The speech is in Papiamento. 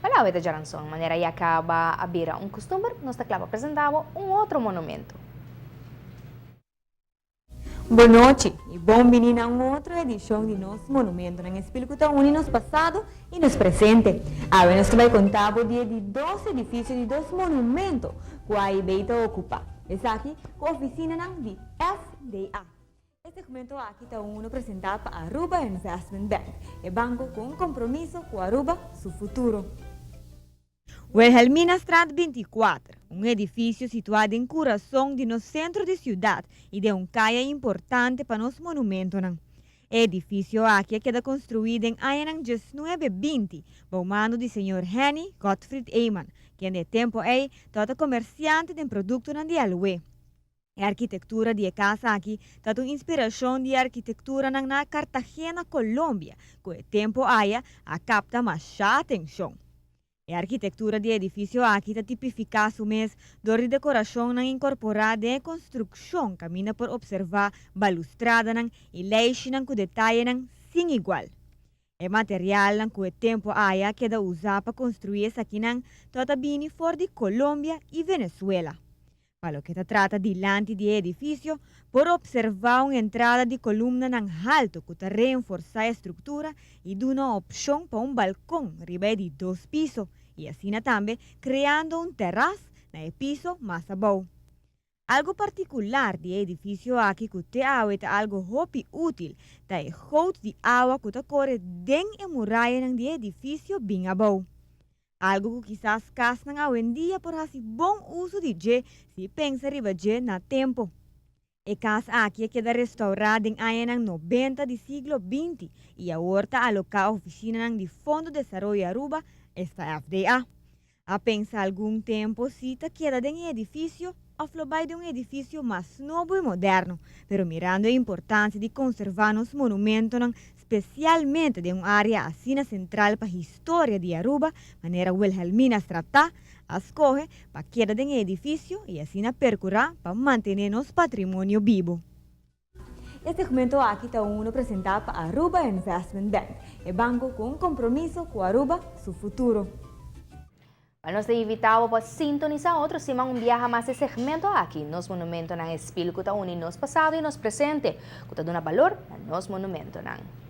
Wèl awe ta djaranson, manera ya kaba a bira un kustumber, nos ta kla pa presentá bo un otro monumento. Bon nochi y bon bini na un otro edicion di nos Monumentonan Espil cu ta uni nos pasado y nos presente. Awe nos ta bay conta bo di e di dos edificio di dos monumento cu AIB ta ocupa, esaki cu oficinanan di FDA. E segmento aki ta uno presenta pa Aruba Investment Bank, e banco cu un compromiso cu Aruba su futuro. Wilhelminastraat 24, un edificio situa den curason di nos centro di ciudad y den un caya importante pa nos monumentonan. E edificio aki a keda construi den añanan diesnuebe binti bou mando di señor Henny Gottfried Eman, kende e tempo ey tabata comerciante den productonan di aloe. E arkitektura di e kas aki ta un inspirashon di e arkitekturanan na Cartagena, Colombia, ku e tempu aya a kapta masha atenshon. E arkitektura di e edifisio aki ta tipifiká su mes dor di dekorashonnan inkorporá den e konstrukshon kaminda por opservá balustradanan i leishinan ku detayenan sin igual. E materialnan ku e tempu aya a keda usá pa konstruí esakinan tabata bini for di Colombia i Venezuela. Pa loke ta trata dilanti di e edifisio, por opservá un entrada di kolumnanan haltu ku ta reenforsá e struktura i duna opshon pa un balkon riba e di dos piso i asina tambe kreando un terras na e piso mas abou. Algu partikular di e edifisio aki ku te awe ta algu hopi útil ta e goot di awa ku ta kore den e murayanan di e edifisio bin abou. Algu ku kisas kasnan awendia por hasi bon uso di dje si pensa riba dje na tempu. E kas aki a keda restourá den añanan nobenta di siglo 20 i awor ta aloká ofisinanan di Fondo Desaroyo Aruba, esta FDA. A pensa algun tempo si ta keda den e edifisio òf lo bai den un edifisio mas nobo i moderno, pero mirando e importansia di konservá nos monumentonan spesialmente den un área asina sentral pa historia di Aruba manera Wilhelminastraat ta, a skohe pa keda den e edifisio i asina perkurá pa mantené nos patrimonio bibu. E segmento aki ta uno presentá pa Aruba Investment Bank, e banko ku un kompromiso ku Aruba su futuro. Wel nos ta invitá bo pa sintonisá otro siman un biaha mas e segmento aki, Nos Monumentonan, e spil ku ta uni nos pasado i nos presente, ku ta duna balor na nos monumentonan.